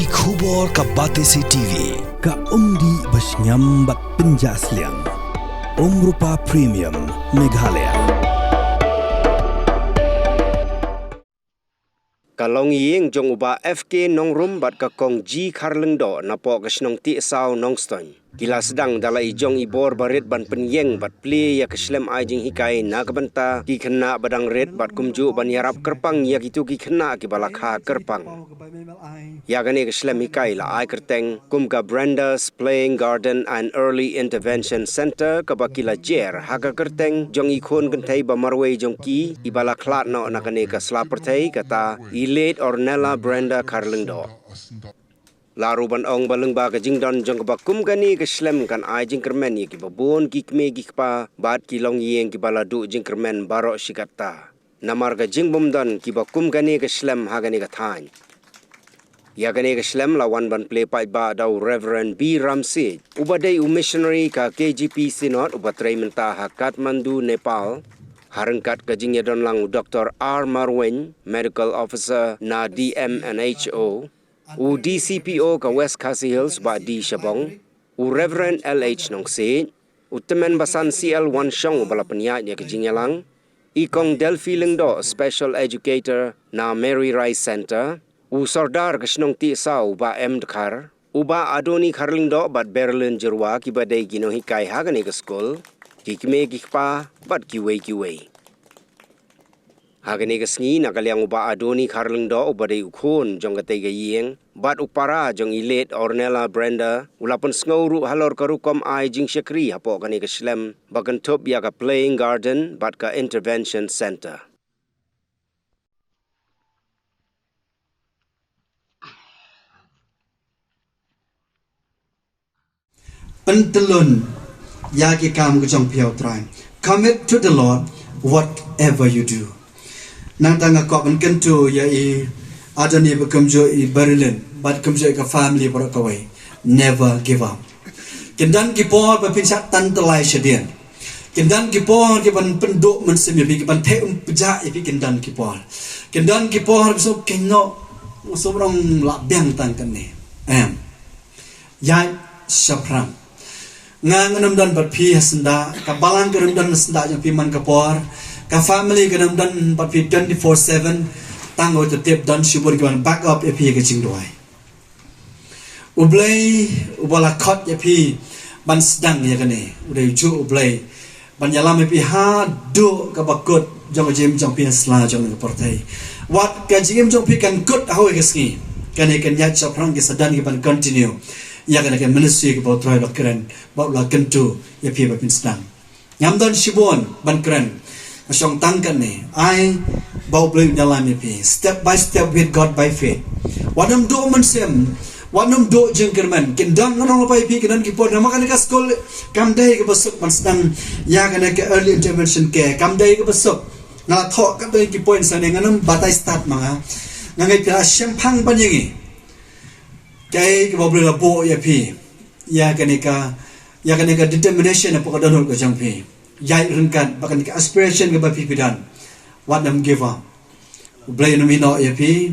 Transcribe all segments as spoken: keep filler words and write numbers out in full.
Khubor ka Batesi T V, ka umdih ba shngiam bad pynjah sliang. Umrupa Premium, Meghalaya. Ka longïing jong u Bah F K Nongrum bad ka Kong G Kharlyngdoh napoh ka shnong Tiehsaw Nongstoiñ, ki la sdang da la i jong i bor barit ban pynïeng bad plie ïa ka shlem ai jinghikai na ka bynta ki khynnah ba dang rit bad kumjuh ban ïarap kyrpang ïa kito ki khynnah kiba la kha kyrpang. Ïa kane ka shlem hikai la ai kyrteng kum ka Brenda's Playing Garden and Early Intervention Center, kaba ki la jer ha ka kyrteng jong i khun kynthei ba marwei jong ki, iba la khlad noh na kane ka sla pyrthei, kata i late Ornella Brenda Kharlyngdoh. La ruh ban ong ba lyngba ka jingdon jong kaba kum kane ka shlem kan ai jingkyrmen ïa kiba bun ki kmie ki kpa bad ki longïing kiba la duh jingkyrmen baroh shi katta namar ka jingbymdon kiba kum kane ka shlem ha kane ka thaiñ. Ïa kane ka shlem la wan ban plie paidbah da u Reverend B Ramsiej, uba dei u missionary ka K J P Synod uba trei mynta ha Kathmandu, Nepal. Ha ryngkat ka jingïadon lang u Doktor R Marwein, Medical Officer na D M and H O, u D C P O ka West Khasi Hills Bah D Shabong, u Reverend L H Nongsiej, u tymmen basan C L Wanshong uba la pynïaid ïa ka jingïalang, i Kong Delphi Lyngdoh, Special Educator na Mary Rice Center, u Sordar ka shnong Tiehsaw Bah M Dkhar, u Bah Adoni Kharlyngdoh bad Berlin Jyrwa kiba dei ki nonghikai ha kane ka skul, ki kmie ki kpa bad kiwei kiwei. Ha kane ka sngi, na ka liang u Bah Adoni Kharlyngdoh uba dei u khun jong katei ka ïing bad u para jong i late Ornella Brenda, u la pynsngew ruh halor ka rukom ai jingshakri hapoh kane ka shlem ba kynthup ïa ka Playing Garden bad ka Intervention Center. Pyntyllun ïa ki kam ka jong phi, ïa U Trai. Commit to the Lord whatever you do. Nangta nga kwah ban kyntu ïa i Adoni bad kumjuh i Berlin bad kumjuh ïa ka family baroh kawei. Never give up. Kin don ki por ba phin shah tantalize shadien. Kin don ki por ki ban pynduh mynsiem ïa phi, ki ban theh um pjah ïa phi, kin don ki por. Kin don ki por ba shu kynnoh, shu rong lah biang tang kane. Em. Ïaid shaphrang. Nga ngam don bad phi ha syndah, ka balang kam don ha syndah jong phi man ka por, ka family kam don bad phi twenty-four seven, tang ïa u tip don shibun ki ban back up ïa phi ha ka jingduwai. U Blei uba la khot ïa phi ban sdang ïa kane, u dei ujuh U Blei ban ïalam ïa phi haduh kaba kut jong ka jingim jong phi ha sla jong ka pyrthei. Wat ka jingim jong phi kan kut ha kawei ka sngi, kane kan ïaid shaphrang, ki sa don ki ban continue ïa kane ka ministry kaba U Trai u la kren bad u la kyntu ïa phi ba phin sdang. Ngam don shibun ban kren, nga shong tang kane, ai ba U Blei un ïalam ïa phi, step by step with God by faith. Wat nym duh mynsiem, wat nym duh jingkyrmen. Kin don, ngan ong lypa ïa phi, kin don ki por, namar kane ka skul kam dei kaba suk ban sdang ïa kane ka early intervention care, kam dei kaba suk. Nga la thoh katto katne ki point, sa ne ngan nym batai start ma nga. Nga ngeit phi la shemphang ban ïa ngi. Kaei kaba U Blei u la buh ïa phi, ïa kane ka, ïa kane ka determination hapoh ka dohnud ka jong phi. Ïaid ryngkat bad kane ka aspiration kaba phi, phi don. Wat nym give up. U Blei un ïehnoh ïa phi.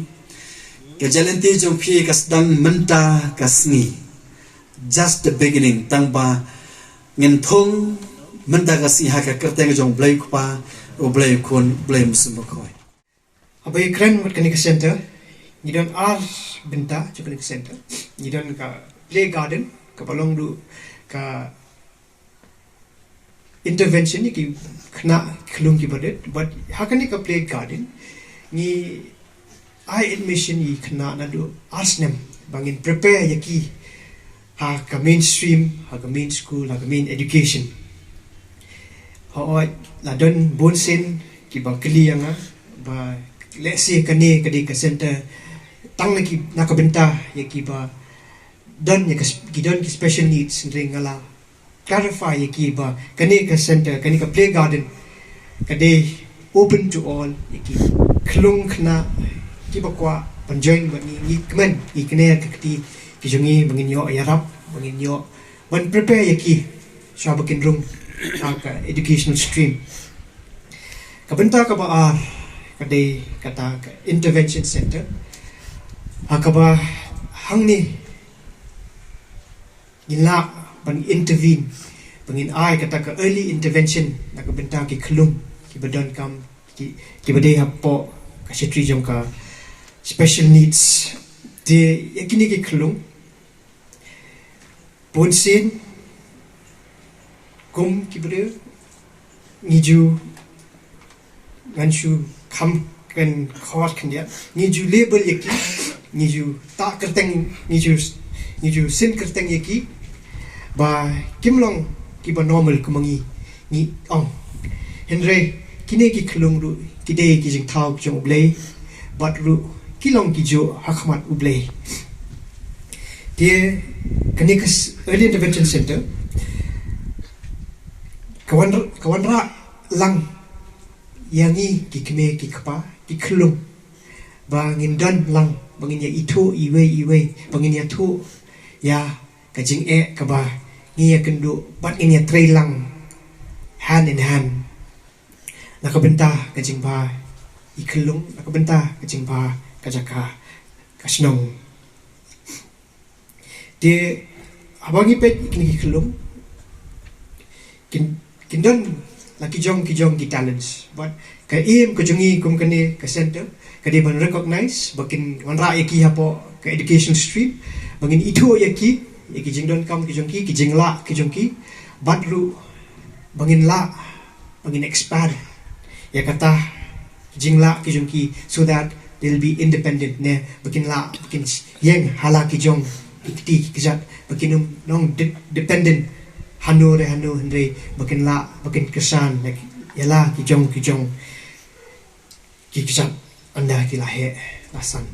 Ka jingïaid lynti jong phi ka sdang mynta ka sngi. Just the beginning, tang ba ngin thung mynta ka sngi ha ka kyrteng jong U Blei U Kpa, U Blei U Khun, U Blei Mynsiem Bakhuid. Haba ngi kren bad kane ka center, ngi don ar bynta jong kane ka center. Ngi don ka play garden, kaba long ruh ka intervention ïa ki khynnah khyllung kiba rit. Bad ha kane ka play garden, ngi ai admission ïa ki khynnah naduh ar snem ba ngin prepare ïa ki ha ka mainstream, ha ka main school, ha ka main education. Hooid, la don bun sien kiba kylli ïa nga ba lehse kane ka dei ka center tang na ki, na ka bynta ïa kiba don ïa ka s-, ki don ki special needs, hynrei nga la clarify ïa ki ba kane ka center, kane ka play garden ka dei open to all, ïa ki khyllung khynnah kiba kwah ban join bad ngi, ngi kmen, ngi kner ka kti ki jong ngi ba ngin ïoh ïarap, ba ngin ïoh ban prepare ïa ki shuwa ba kin rung ha ka educational stream. Ka bynta kaba ar ka dei kata ka intervention center, ha kaba Hangne ngin lah ban intervene, ba ngin ai kata ka early intervention na ka bynta ki khyllung kiba donkam, ki, kiba dei hapoh ka shatri jong ka special needs. Te ïa kine ki khyllung, bun sien kum ki briew, ngi ju, ngan shu kham kren khot khyndiat, ngi ju label ïa ki, ngi ju tah kyrteng, ngi ju, ngi ju sin kyrteng ïa ki ba kim long kiba normal kum ma ngi, ngi ong. Hynrei kine ki khyllung ruh ki dei ki jingthaw jong U Blei, bad ruh ki long kijuh ha khmat U Blei. Te kane ka s-, Early Intervention Center ka wan, ka wanrah lang ïa ngi ki kmie ki kpa ki khyllung, ba ngin don lang, ba ngin ïa ithuh iwei iwei, ba ngin ïathuh ïa ka jingeh kaba ngi ïakynduh, bad ngin ïatrei lang hand in hand na ka bynta ka jingbha i khyllung, na ka bynta ka jingbha ka jaka, ka shnong. Te haba ngi peit kine ki khyllung, kin, kin don la ki jong ki jong ki talents. Bad ka aim ka jong ngi kum kane ka center ka dei ban recognize, ba kin wanrah ïa ki hapoh ka education stream, ba ngin ithuh ïa ki, ïa ki jingdonkam ki jong ki, ki jinglah ki jong ki, bad ruh ba ngin lah, ba ngin expand ïa kata ki jinglah ki jong ki, so that they'll be independent, ne, ba kin lah, ba kin ïeng ha la ki jong ki kti ki kjat, ba kin ym long de-, dependent hano re hano, hynrei ba kin lah, ba kin kyrshan ïa la ki jong ki jong ki kjat ynda ki la heh la san.